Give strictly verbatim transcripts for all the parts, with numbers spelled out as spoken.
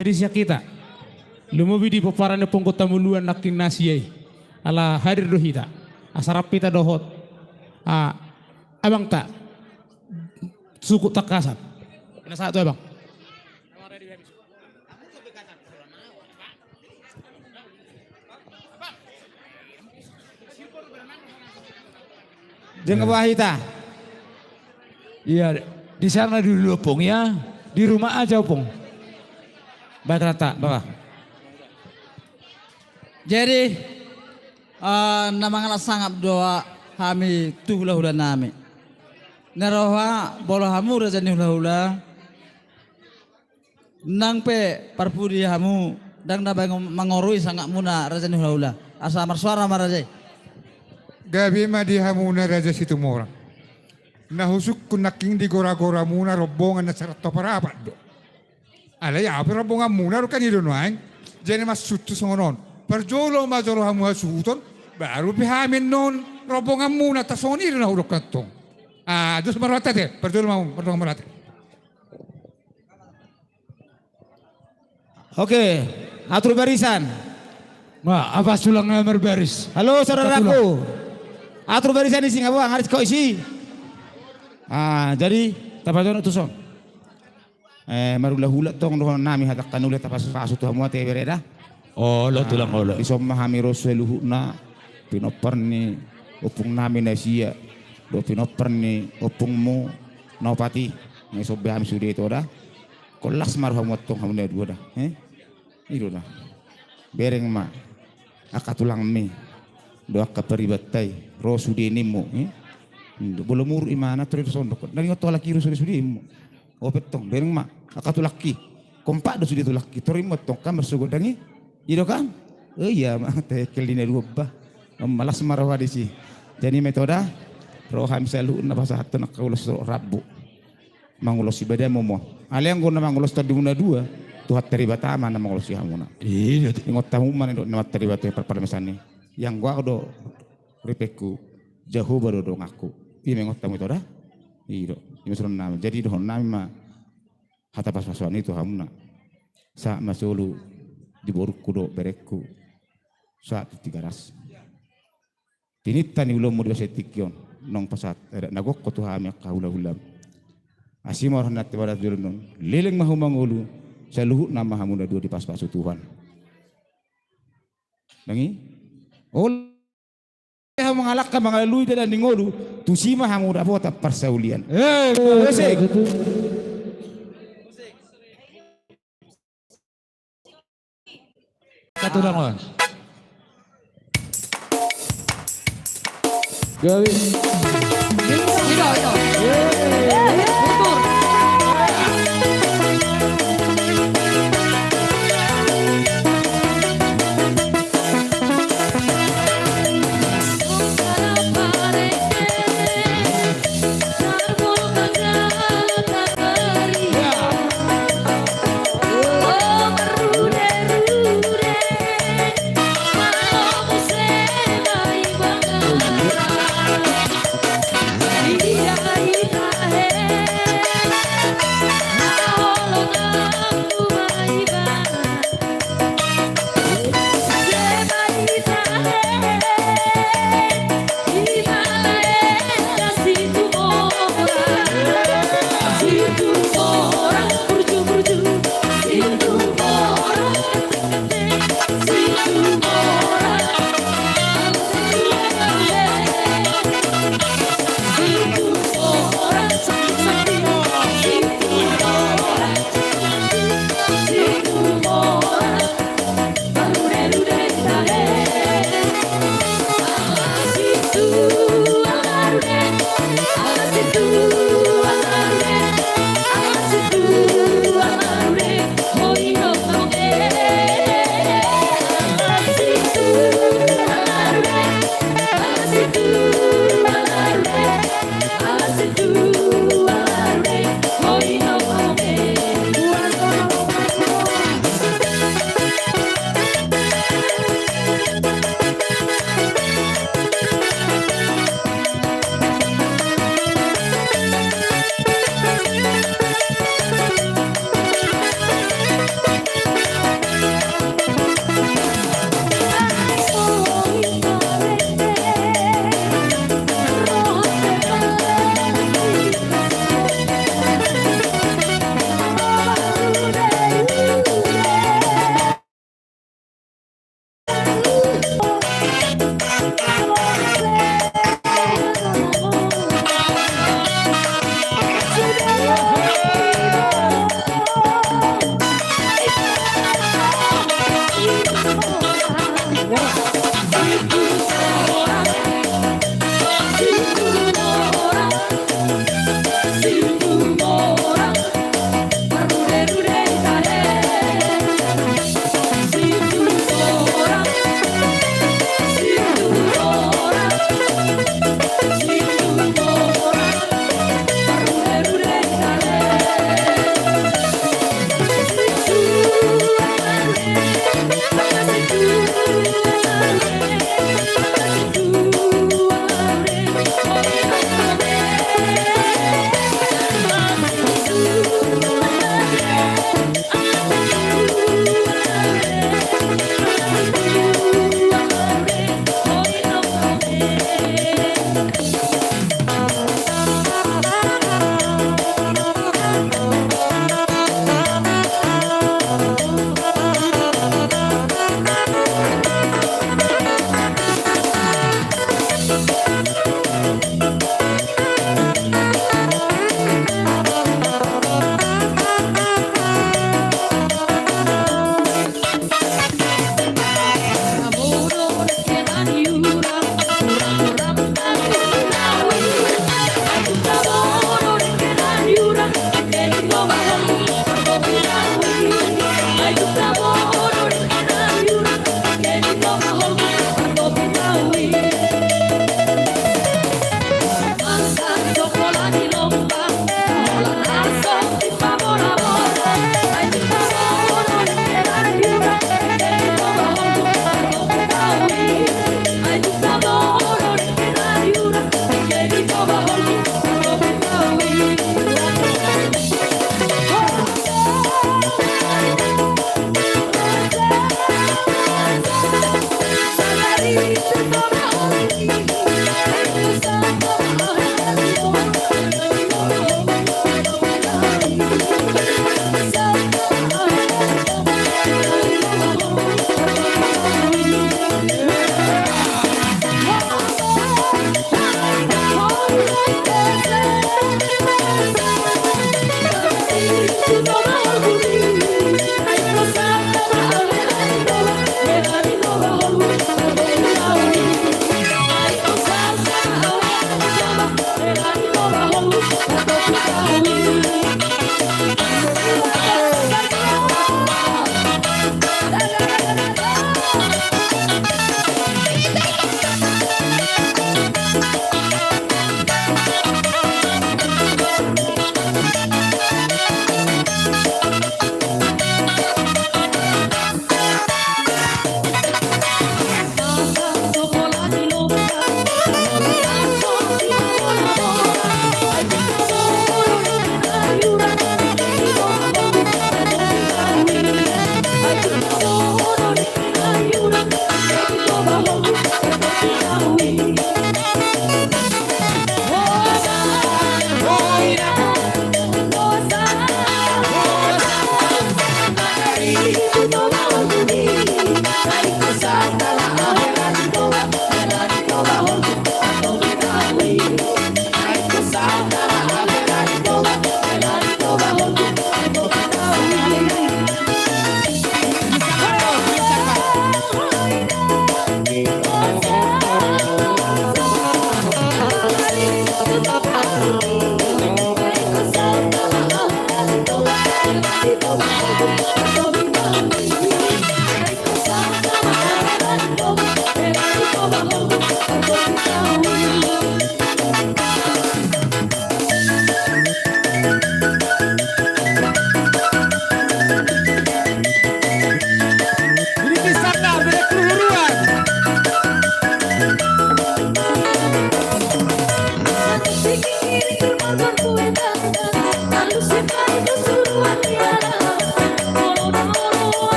Jadi sian hita, lumobi di pomparan ni Ompung Gonta Muluan nangkin na sia i. Ala hadir do hita. Asa rap hita dohot, ah, abangta suku Tangkasan. Na sahat tu abang. Jeng, ya, bah hita. Iya, di sana dulu, Ompung, ya. Di rumah aja, Ompung. Baik, rata, Bapak. Jadi, eh, na mangalap sangap do hami tu hulahula nami. Na roha, molo hamu raja ni hulahula, nang pe parpudi hamu, ndang na baen mangorui sangapmuna raja ni hulahula. Asa marsuara ma raja i. Gabe ma di hamuna Raja Situmorang. Na husungkun nangkin di goragoramuna rombongan na saratus parapat do. Alai au pe rombonganmuna do kan, i do nuaeng. Jadi maksudhu songon on. Parjolo ma jolo hamu hasuhuton, baru pe hami annon rombonganmuna, tar songon i do na hudok antong. Ah, dos ma rohanta te, parjolo ma, parjolo ma rohanta. Oke, atur barisan. Ma, apa sulang na marbaris? Halo, saudaraku. Atur barisan isi, nga boha, nga ris ko isi. Ah, jadi, tapajonok tuson. Eh, marhulahula tong dohonon nami, hata angka na uli tapasupasu tu hamu ate bere da. Olo, tulang, olo. Dison ma hami ro saluhutna, pinompar ni ompung nami na sia, dohot pinompar ni ompungmu na opat i. Nga dison be hami sude, ito da. Holan las ma rohamu antong hamu na dua da, eh? I do da. Bereng ma angka tulangmi dohot angka paribantai ro sude nimmu, eh? Molo muruk imana, tor i do sondok. Ndang ingot tu halak i ro sude-sudemu. Ope tong, bereng ma angka tulangki. Kompak do sude tulangki, tor i ma antong kan marsogot, ndang i? I do kan? Eh, iya ma, tekel di na dua bah. Malas ma roha disi. Jadi ma, ito da, ro hami saluhutna pasahathon angka ulos rambu. Mangulosi, bada momo. Alai anggo na mangulosi tondimuna dua, Tuhanta Debata ma na mangulosi hamuna. Iya. Ingot hamu ma na nidok ni Amanta Debata i, parpalmesan i. Ianggo au do ripengku, Jahowa do donganku. I ma ingot hamu, ito da. I do. I ma sude nami. Jadi dohonon nami ma hata pasupasuan i tu hamuna. Sahat ma solu di borungku dohot berengku. Sahat tu Tigaras. Tininta ni ulaonmu di bagasan tingki on, naung pasahat adat na gok ho tu hami angka hulahulam. Asi ma roha ni Amanta Debata tu joloan on, leleng ma hamu mangolu, saluhutna ma hamu na dua dipasupasu Tuhan. Ndang i? Olo, hamu mangalangka mangalalui dalan ni ngolu, tusi ma hamu dapotan parsaulian. Eh, musik. Satu dong, Bang. Gawi.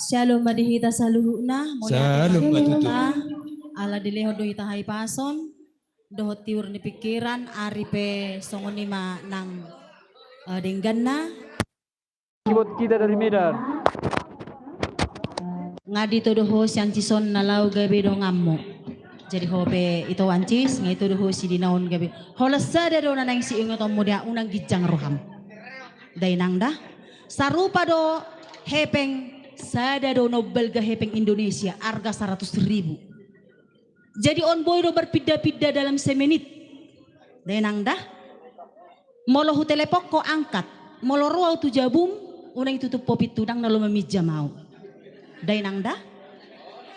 Syalom ma di hita saluhutna, mauliate ma di Tuhanta, ala dilehon do hita hahipason dohot tiur ni pingkiran, ari pe songon i ma nang, eh, dengganna. Buat kita dari Medan. Nga ditodo ho si Ancis on na laho gabe donganmu. Jadi ho pe ito Ancis, nga itodo ho si Dina on gabe. Holan sada do na naeng siingotonmu da, unang ginjang roham. Da inang da. Sarupa do hepeng, sada do na umbalga hepeng Indonesia, arga saratus ribu. Jadi on boi do marpinda-pinda dalam semenit. Da inang da. Molo hutelepon ho angkat. Molo ro au tu jabum, unang itutup ho pintu, ndang na lomo minjam au. Da inang da.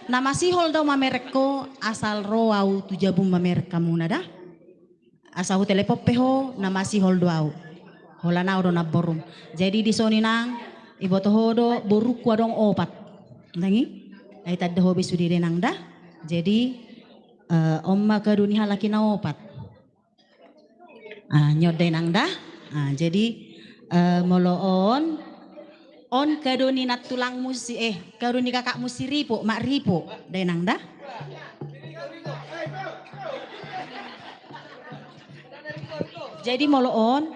Na masihol do au mamereng ho, asal ro au tu jabum mamereng hamuna da. Asa hutelepon pe ho, na masihol do au. Holan au do namborum. Jadi dison inang, iboto ho do borungku adong opat. Ndang i? Ai tanda ho be sude da inang da. Jadi, eh, on ma kado ni halak i na opat. Ah, nion da inang da. Ah, jadi, eh, molo on, On kado ni nantulangmu si, eh, kado ni kakakmu si Ripo, Mak Ripo, Dainang da. Jadi molo on,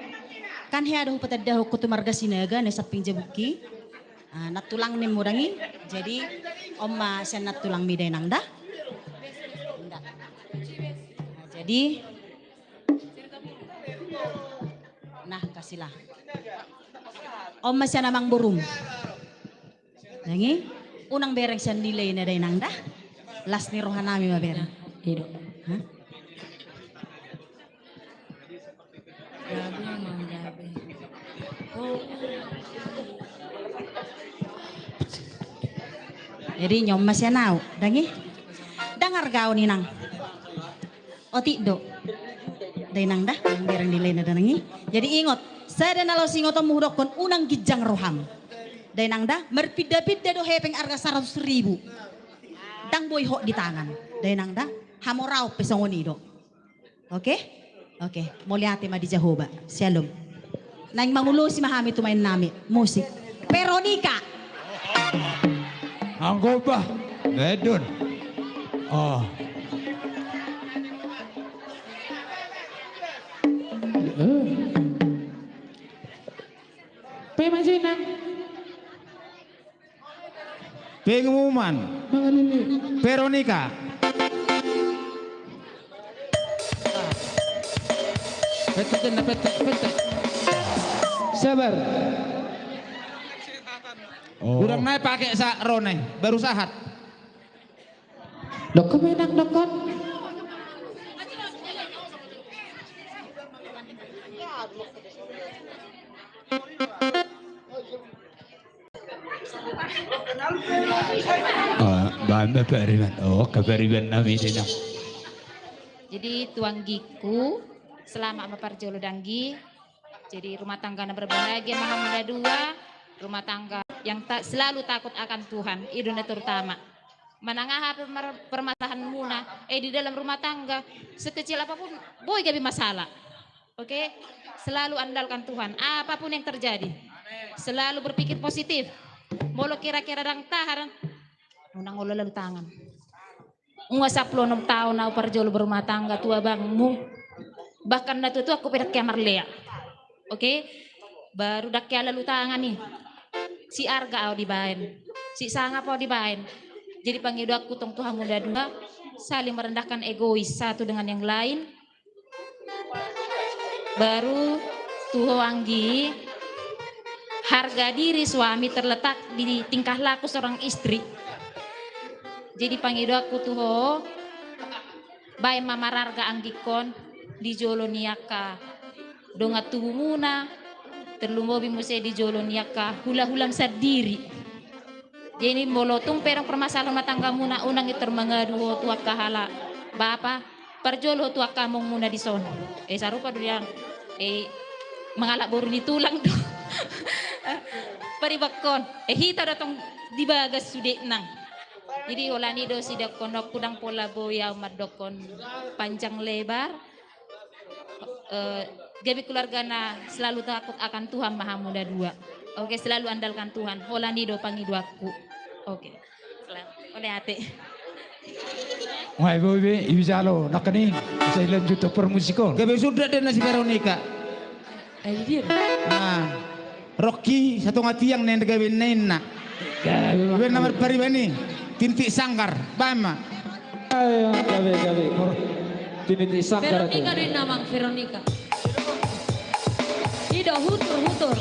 kan hea do hupatandahon ho tu marga Sinaga na samping jabungki. Ah, nantulang ni mudang i. Jadi on ma sian nantulangmi Dainang da. Nah, jadi, nah, kasihlah. On ma sian amangborum. Dang i, unang bereng sian nilai na Dainang da. Las ni rohanami ma bereng. Ido. Hah? Jadi on ma sian au, dang i. Dang argaon inang. Otik do. Dainang da, unang bereng nilai na Dainang i. Jadi ingot, sada na laho siingotonmu hudokkon, unang ginjang roham. Dainang da, marpinda-pinda do hepeng arga saratus ribu. Dang boi hot di tangan. Dainang da, hamoraon pe songon i do. Oke? Oke, mauliate ma di Jahowa. Syalom. Naeng mangulosi ma hami tu maen nami. Musik. Veronica. Anggo bah, medon. Oh. Pe ma jina. Pengumuman. Veronica. Petek, petek, petek. Sabar. Oh. Hurang nai pake sa rone, baru sahat. Dokkon ma inang, dokkon. Ah, baen ma pariban. Oh, kapariban nami, Dainang. Jadi tu anggingku, selamat ma parjolo danggi. Jadi rumah tangga na berbahagia ma hamu na dua, rumah tangga yang ta-, selalu takut akan Tuhan, i do na terutama. Manang aha pe mar-, permasalahanmuna, eh, di dalam rumah tangga, sekecil apapun, boi gabe masalah. Oke, selalu andalkan Tuhan. Apapun yang terjadi, selalu berpikir positif. Molo kira-kira dang tahan, unang olo lalu tangan. Nga sapuluh enam tahun au parjolo berumah tangga tu abangmu. Bahkan na tua-tua ku pe dang hea marlea. Oke, baru dang hea lalu tangan i. Si arga au dibaen, si sangap au dibaen. Jadi pangidoanku tong tu hamu na dua, saling merendahkan egois satu dengan yang lain. Baru tu ho anggi, harga diri suami terletak di tingkah laku seorang istri. Jadi pangidoanku tu ho, baen ma mararga anggingkon di jolo ni angka dongan tubumuna, terlumobi muse di jolo ni angka hula-hulam sandiri. Jadi molo tung pe adong permasalahan rumah tanggamuna, unang i tor mangadu ho tu angka halak bapa, parjolo ho tu angka amongmuna dison. Eh, sarupa do dian. Eh, mangalap boru ni tulang do. Paribakkon. Eh, hita do tong di bagas sude nang. Jadi holan i do sidohononku, dang pola boi au mandokkon panjang lebar. Eh, gabe keluarga na selalu takut akan Tuhan ma hamu na dua. Oke, selalu andalkan Tuhan. Holan i do pangidoanku. Oke. Selamat. Mauliate. Wah, ibu, ibu, ibu jalo, nakaning, bisa ilanjut tu permusikon. Gabe sudah deh nasi Veronica. Eh, dia. Nah. Rocky, satonga tiang na gabe ninna. Gabe, Bang. Gabe na marpariban i. Tinitik sanggar. Baen ma. Ayo, gabe, gabe. Tinitik sanggar. Veronica do ninna, Amang, Veronica. Ido, hutur, hutur.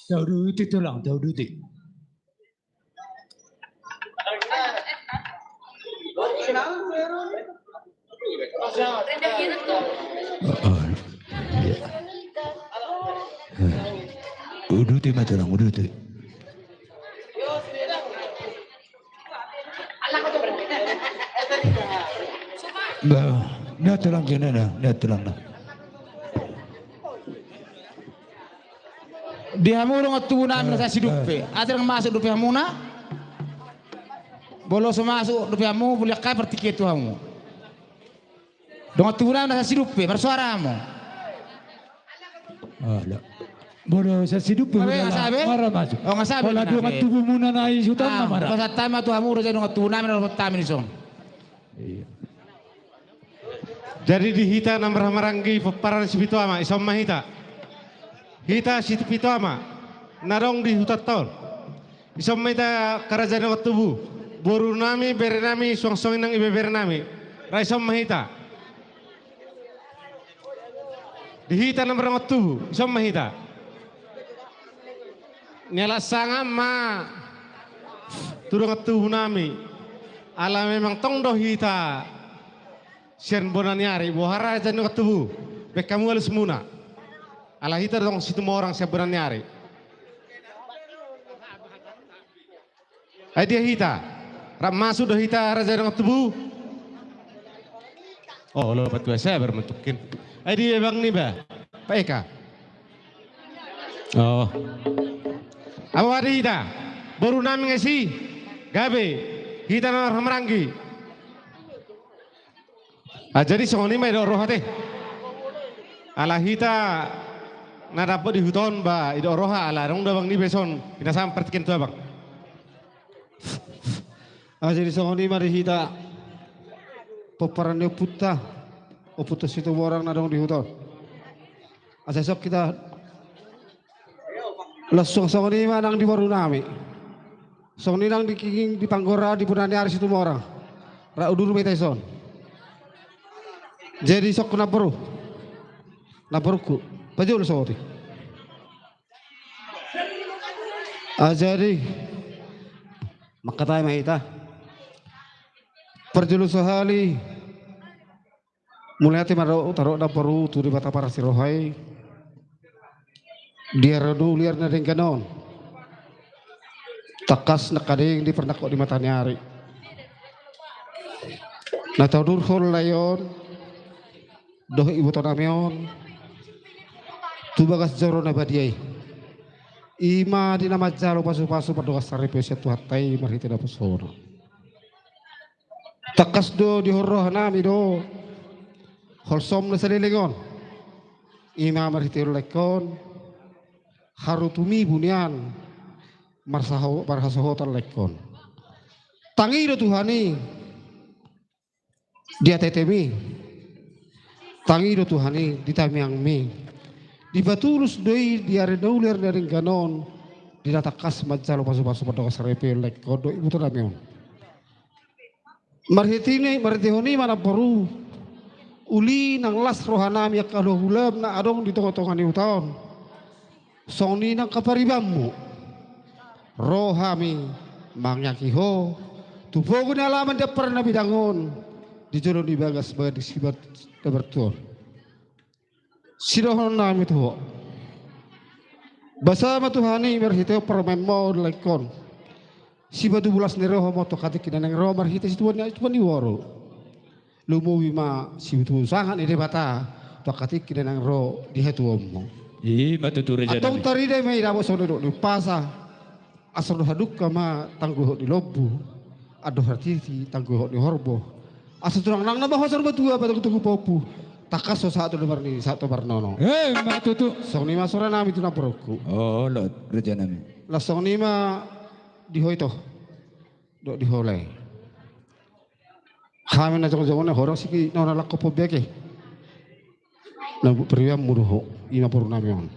Tauduti tulang, tauduti. Uduti ma tulang, uduti. Ba, na tulang kena na, na tulang na. Di hamu dongan tubu nami na sasidumpe. Ate ndang masuk dope hamuna. Molo so masuk dope hamu, bulian hami partingkian tu hamu. Dongan tubu nami na sasidumpe, marsoara hamu. Molo sasidumpe mara masuk. Molo dongan tubu muna na i sutan na mara. Pasahat hami ma tu hamu, raja dongan tubu nami na dohot hami dison. Jadi di hita na marhahamaranggi pomparan ni si Pitu Ama, ison ma hita. Hita si Pitu Ama na adong di hutanta on. Ison ma hita angka raja ni dongan tubu, boru nami, bere nami, suang songon i nang ibebere nami. Ra ison ma hita. Di hita na mardongan tubu, ison ma hita. Nialap sangap ma tu dongan tubu nami. Ala memang tong do hita sian bona ni ari, boha raja ni dongan tubu, baen hamu alusmuna. Ala hita do tong Situmorang sian bona ni ari. Ai dia hita? Rap masuk do hita raja ni dongan tubu? Oh, olo patua sabar mantukin. Ai dia bang niba? Pak Eka. Oh. Abo adi hita. Boru nami nga isi. Gabe. Hita na marhahamaranggi. Ah, jadi songon i ma idok roha te. Ala hita na dapot di huta on ba idok roha ala adong do abang niba ison. Pinasahat partingkian tu abang. Ah, jadi songon i ma di hita pomparan ni ompunta. Ompunta Situmorang na adong di huta on. Asa isok hita langsung songon i ma nang di boru nami. Songon i nang di kinging di panggora di bona ni ari Situmorang. Ra udur ma hita ison. Jadi isok na boru. Na boruku. Pajolo songon i. Ah, jadi mangkatai ma hita. Parjolo sahali. Mauliate ma ro, taruhon na boru tu Debata parasi roha i. Di ari na uliar na denggan on. Tangkas nangkaning di parnangkok di mata ni ari. Na taudurhon lae on. Dohot iboto nami on. Tu bagas joro na badia i. I ma di na manjalo pasupasu pardongansaripeon sian Tuhanta i marhite naposona. Tangkas do dihon roha nami do holsom na saleleng on. I ma marhite laengkon haru tumibu nian marsaho-, marhasohotan laengkon. Tangi do Tuhan i di ateatemi. Tangi do Tuhan i di tangiangmi. Dipatulus do i di ari na uli ari na denggan on di na tangkas manjalo pasupasu pardongansaripeon laengkon dohot iboto nami on. Marhite i, marhitehon i ma na boru. Uli nang las roha nami angka na hulahulam na adong di tongatonga ni huta on. Songon i nang angka paribanmu. Ro hami mangiaki ho tu pogu ni alaman di ampara na bidang on di jolo ni bagas bagas di sibat na martua on. Sidohonon nami tu ho. Basa ma Tuhan i marhite parumaenmon laengkon. Sibatu bulas ni roha ma tu angka tingki na naeng ro marhite situan ni, situan ni boru. Lumobi ma sibatu sangap ni Debata tu angka tingki na naeng ro di hatuaonmu. I ma tutu raja nami. Antong tarida ma i dapot songon na nidok ni umpasa. Asa ro hadungka ma tangguhon ni lombu. Andor hatiti tangguhon ni horbo. Asa tulang nang na mahosor matua patonggu-tonggu pahompu. Tangkas so sahat tu na marnini sahat tu na marnono. Eh, ma tutu. Songon i ma sora nami tu na borungku. Olo raja nami. Laos songon i ma di ho ito. Dohot di ho lae. Hami na jongjong on na ho do siki na hona langkop on be ake. Na paribanmu do ho. I ma boru nami on.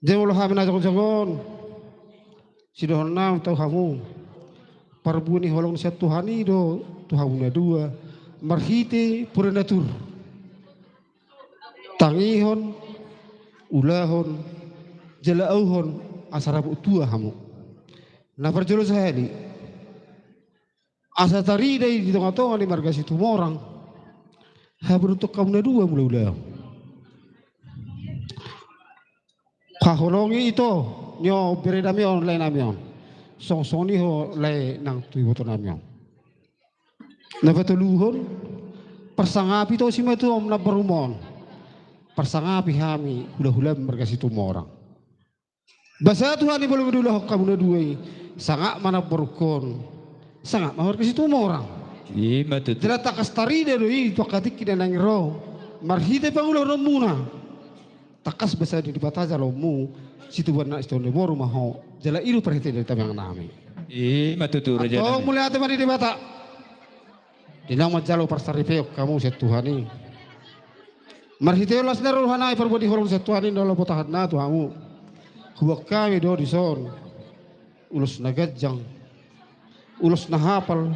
Jadi molo hami na jongjong on, sidohonon nami tu hamu, parbue ni holong sian Tuhan i do tu hamu na dua, marhite pura na tur. Tangihon, ulahon, Jala auhon asa rabuk tua hamu. Na parjolo sahali, asa tarida i di tongatonga ni marga Situmorang haburuon hamu na dua mulaulaon. Haholongi ito, nio, berenami on, laenami on. Songon songon i ho lae nang tu ibotonami on. Na patoluhon, parsangapi ito simatuam namborum on. Parsangapi hami hulahulam marga Situmorang. Basa Tuhan i, molo diulahon hamu na dua i, sangap ma namborungkon, sangap ma marga Situmorang. I ma tutu. Jala tangkas tarida do i tu angka tingki na naeng ro marhite pangulahononmuna. Tangkas basa ni Debata jaloonmu, situbuan na sitondoi boru ma ho, jala i do parhite ni tangiangnami. I ma tutu, raja nami. Antong mauliate ma di Debata. Di naung manjalo parsaripeon hamu sian Tuhan i. Marhite las ni rohana i, parbuat ni holong ni sian Tuhan i na laho botahanna tu hamu. Huboan hami do dison ulos na ganjang, ulos na hapal,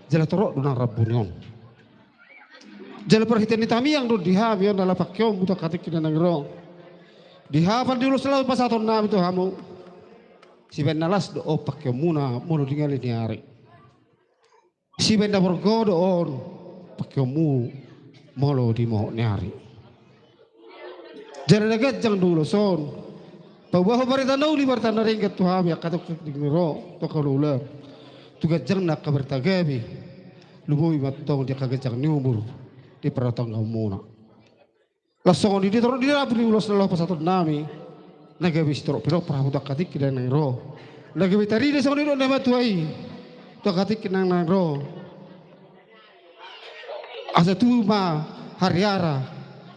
jala torop do nang rambu ni on. Jala parhite ni tangiang do di hami on na laho pangkeonmu tu angka tingki na naeng ro. Di hapal ni ulos na laho pasahatonnami tu hamu, sibaen na las do on pangkeonmuna molo di ngali ni ari. Sibaen na borngin do on pangkeonmu molo di mohop ni ari. Jala na ganjang do ulos on. Paboahon barita na uli, barita na denggan tu hami angka tingki na naeng ro, tu angka hulahula. Tu ganjang ni angka barita gabe. Lumobi ma antong di angka ganjang ni umur di parhatanggaonmuna. Laos songon i do torop di rambu ni ulos na laho pasahatonnami, na gabe sitorop pinompar hamu tu angka tingki na naeng ro. Na gabe tarida songon i do na matua i tu angka tingki na naeng ro. Asa tubu ma hariara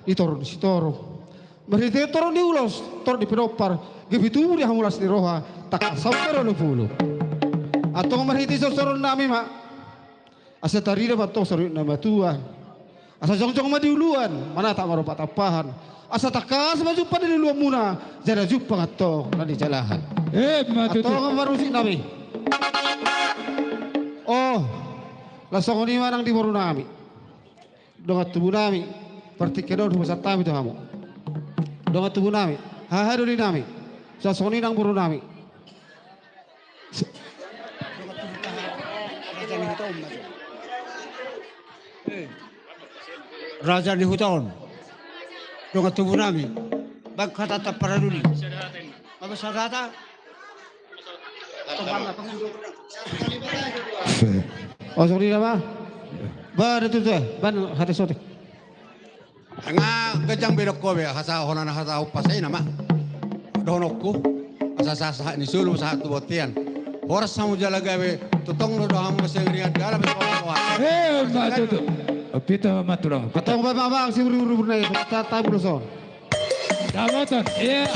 ni toru ni sitorop. Marhite toru ni ulos, toru ni pinompar, gabe tubu di hamu las ni roha, tangkas sampulu. Antong marhite i, sorsoronnami ma. Asa tarida ma antong saluhut na matua. Asa jongjong ma di uluan, manatap ma rompak tampahan. Asa tangkas ma jumpang di luluanmuna, jala jumpang antong na nijalahan. I ma tutu. Antong ma parusiknami. O, laos songon i ma nang di borunami. Dongan tubunami. Partingkian on hupasahat hami tu hamu. Dongan tubunami. Haha do ninami. Songon i nang borunami. Raja ni huta on. Dongan tubunami. Baen hata taparaduli. Apa sadata? O, songon i nama. Ba, da tutu, eh. Baen hata sotik. Nga ganjang be dohot ho be, hasa holan hata umpasa i nama. Dohononku, asa sahat-sahat ni solu, sahat tu bontean. Horas hamu jala gabe, tongtong do hamu masiringan dalan. Eh, ma tutu. Pita ma tulang. Antong ba ma bang si buru-buru na i, ta, ta, bulu son. Dapotan, iya.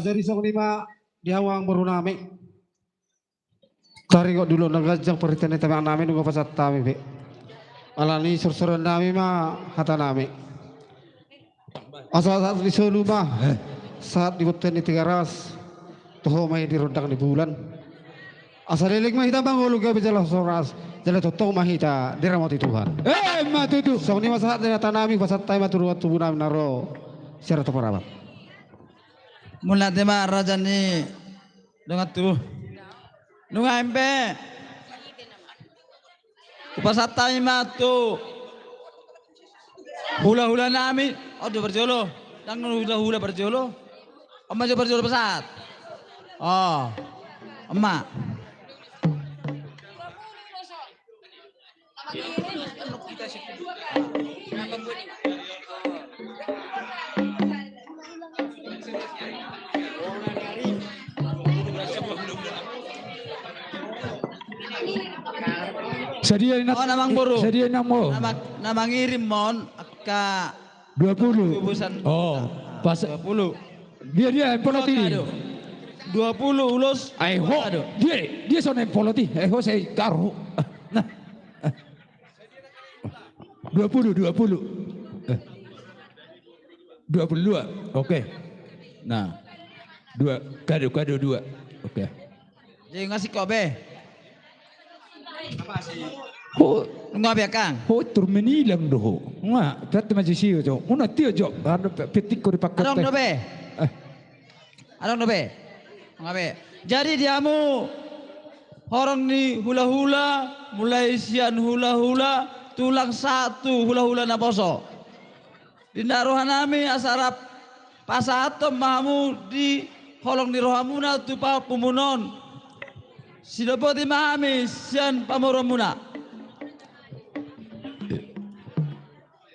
Jadi songon i ma di hamu amang boru nami. Taringot do ulaon na ganjang, parhitean ni tangiang nami nunga pasahat hami be. Alani i sorsoran nami ma hata nami. Asa sahat ni solu ma, eh, sahat ni bontean ni Tigaras, toho ma i di rondang ni bulan. Asa leleng ma hita mangolu gabe jala horas, jala tongtong ma hita diramoti Tuhan. Eh, ma tutu. Songon i ma sahat ni hata nami, pasahat hami ma tu dongan tubu nami na ro sian Rantau Parapat. Mauliate ma raja ni dongan tubu. Nunga embe. Hupasahat hami ma tu hulahula nami. Oh, di parjolo. Ndang na hulahula parjolo. On ma jo parjolo pasahat. Oh. On ma. Sadia ni na-, oh, na amang boru. Sadia ni na amang boru. Na mang-, na mangirim mon angka dua puluh. Tubusan. Oh, pas. Dua puluh. Dia, dia, empolot i. Dua puluh ulos. Ai ho. Dia, dia songon empolot i. Ai ho, sai garu. Nah. Dua puluh, dua puluh. Eh. Dua puluh dua. Oke. Nah. Dua, kado, kado dua. Oke. Jadi ngasih kau be. Ho. Nunga be, Kang. Ho, turmenilang do ho. Nga, berarti masih sio jo. Muna tio jo. Anu, pe-, petik ko dipakai. Adong do be. Eh. Adong do be. Nunga be. Jadi di hamu horong ni hulahula, mulai sian hulahula, tulang sahat tu hulahula naposo. Di na roha nami asa rap pasahathon ma hamu di holong ni rohamuna tu pahompumuna on. Sidok boti ma hami sian pamoruonmuna.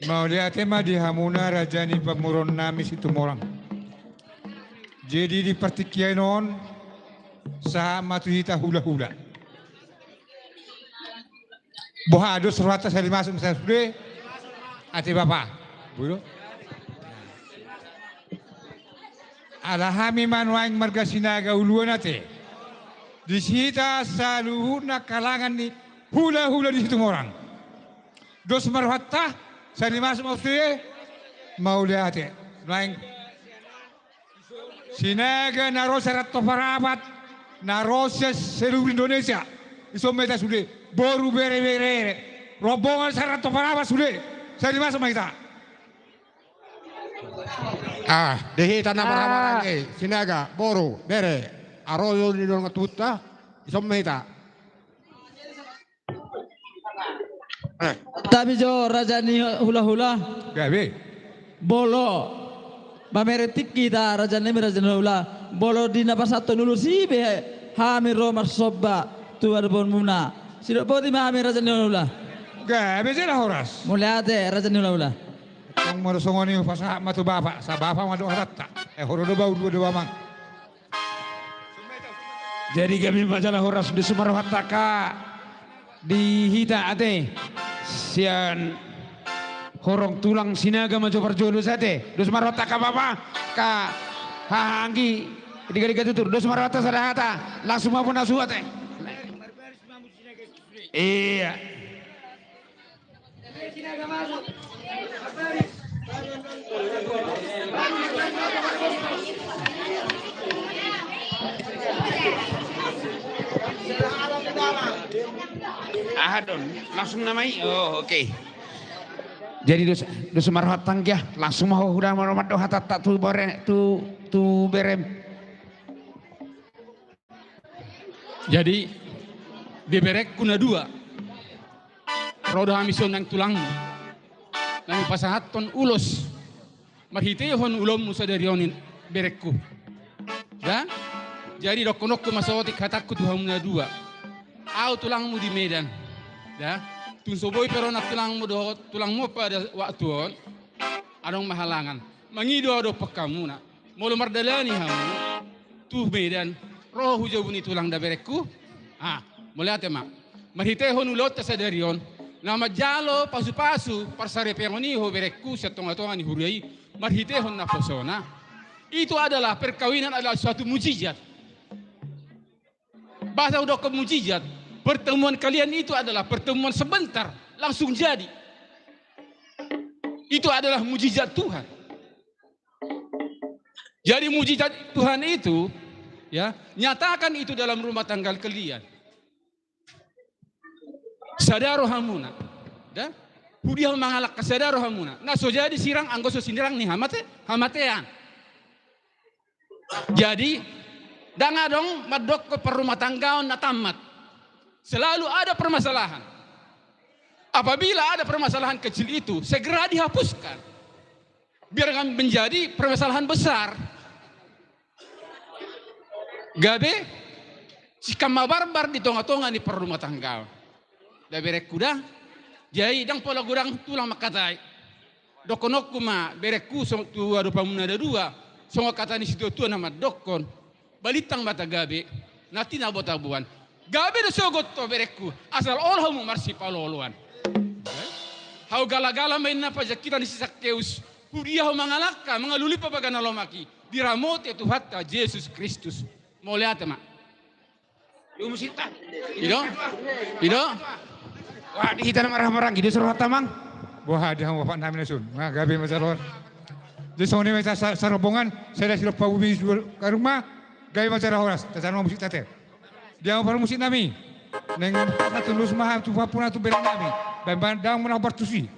Mauliate ma di hamuna raja ni pamoruon nami Situmorang. Jadi di partingkian on sahat ma tu hita hulahula. Boha dos rohanta sari masuk ma sude. Ate bapa. Bodo. Ala hami ma nuaeng marga Sinaga uluan ate. Di hita saluhutna kalangan ni hulahula di Situmorang. Dos ma rohanta sari masuk ma sude. Mauliate. Nuaeng Sinaga na ro sian Rantau Parapat, na ro sian seluruh Indonesia. Dison ma hita sude, boru, bere, bere, bere. Rombongan sian Rantau Parapat sude. Sari masuk ma hita. Ah, di hita na marhahamaranggi, Sinaga, boru, bere, haroso ni dongan tubuta, dison ma hita. Eh. Tapi jo raja ni hulahula. Gabe. Molo mamere tingki hita raja ni, raja ni hulahula. Molo di na pasahathon ulos i be hami ro marsomba tu adopanmuna. Sidok boti ma hami raja ni hulahula. Gabe jala horas. Mauliate raja ni hulahula. Tong molo songon i hupasahat ma tu bapa, asa bapa mandok hatanta. Eh, ho do, bapa, ulu do, amang. Jadi gabe ma jala horas, dos ma rohanta angka di hita ate sian horong tulang Sinaga ma jo parjolo ate. Dos ma rohanta angka bapa, angka haha, anggi, diga-diga tutur. Dos ma rohanta sada hata, langsung ma bona suat ate. Iya. Aha do on, langsung nama i? Oh, oke. Jadi dos, dos ma rohanta anggia, langsung ma ho huda ma mandok hatanta tu bere, tu, tu berem. Jadi di berengku na dua, ro do hami sonang tulangmu na hupasahathon ulos marhitehon ulaonmu sadari on, berengku. Da? Jadi dohononku ma saotik hatangku tu hamu na dua. Au tulangmu di Medan. Da? Tung so boi pe ro nang tulangmu dohot tulangmu pada waktu on, adong ma halangan. Mangido au dohot pangkamuna. Molo mardalani hamu tu Medan, ro hu jabu ni tulang da, berengku. Ah, mauliate ma. Marhitehon ulaonta sadari on, na manjalo pasu-pasu parsaripeon i ho, berengku, sian tonga-tonga ni huria i, marhitehon naposona. Itu adalah, perkawinan adalah suatu mujizat. Bahasa udah ke mujizat. Pertemuan kalian itu adalah pertemuan sebentar, langsung jadi. Itu adalah mujizat Tuhan. Jadi mujizat Tuhan itu, ya, nyatakan itu dalam rumah tangga kalian. Sada rohamuna. Da? Hudia mangalangka sada rohamuna. Na so jadi sirang anggo so sinirang ni hamate, hamatean. Jadi, ndang adong mandok parrumatanggaon na tamat. Selalu ada permasalahan. Apabila ada permasalahan kecil itu, segera dihapuskan. Biar nggak menjadi permasalahan besar. Gabe, singkop ma barbar di tonga-tonga ni parrumatanggaon. Da berengku da, jadi ndang pola godang tulang mangkatai. Dohononku ma berengku, songon tu adopanmuna na dua, songon hata ni situatua na mandokkon. Balintang ma tagabe, na tinabo-taboan. Gabe do sogot ho berengku, asal olo hamu marsipaloloan. Hau gala-gala ma inna pajangkitan ni si Sakeus, hudia ho mangalangka, mangalului pabaga na lomak i, diramoti Tuhanta Jesus Kristus. Mauliate ma. Ido? Ido? Wah, di hita na marhaha maranggi, di sorohanta mang. Wah, di hamu bapak nami na sun. Nah, gabe ma sorohon. Jadi songon i ma sa-, sa-, sarombongan, sada silop pabubi dua karung ma, gabe ma sada horas, tasanon ma musik tate. Dia ma parmusik nami. Neng satu lus maha tu papuna tu bere nami. Baen-baen daong ma na partusi.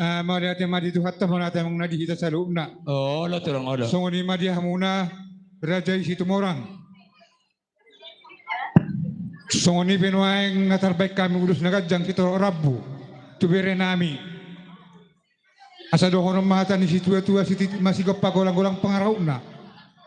Ah, mauliate ma di Tuhanta, mauliate ma di hita saluhutna. Olo, Tulang, olo. Songon i ma di hamuna raja i Situmorang. Songon i pe nuaeng na tarbaen hami ulos na ganjang sitorop rambu tu bere nami. Asa dohonon ma hata ni situatua, sititi ma sigompa, golanggolang pangarahutna.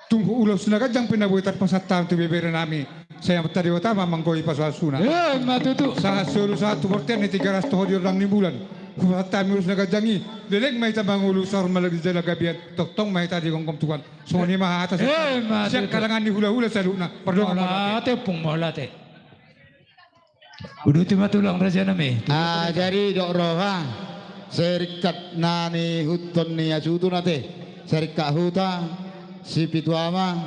Tung ulos na ganjang pe na boi tarpasahat hami tu bebere nami. Sai Amanta Debata ma manggohi pasu-pasuna. Ima tutu. Sahat solu sahat tu bontean ni Tigaras, toho di orlang ni bulan. Hupasahat hami ulos na ganjang i, leleng ma hita mangolu saur matua jala gabe an, tongtong ma hita digomgom Tuhan. Songon i ma hata sian kalangan ni hulahula saluhutna. Mauliate, Ompung, mauliate. Uduti ma tulang, raja nami. Ah, jadi dok roha, seringkat na nihuthon ni hasuhuton ate, seringkat huta, si Pitu Ama,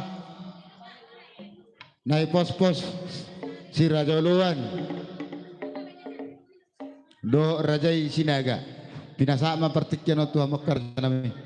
na nipospos si Raja Oloan dohot raja i Sinaga. Pinasahat ma partingkian on tu hamu angka raja nami.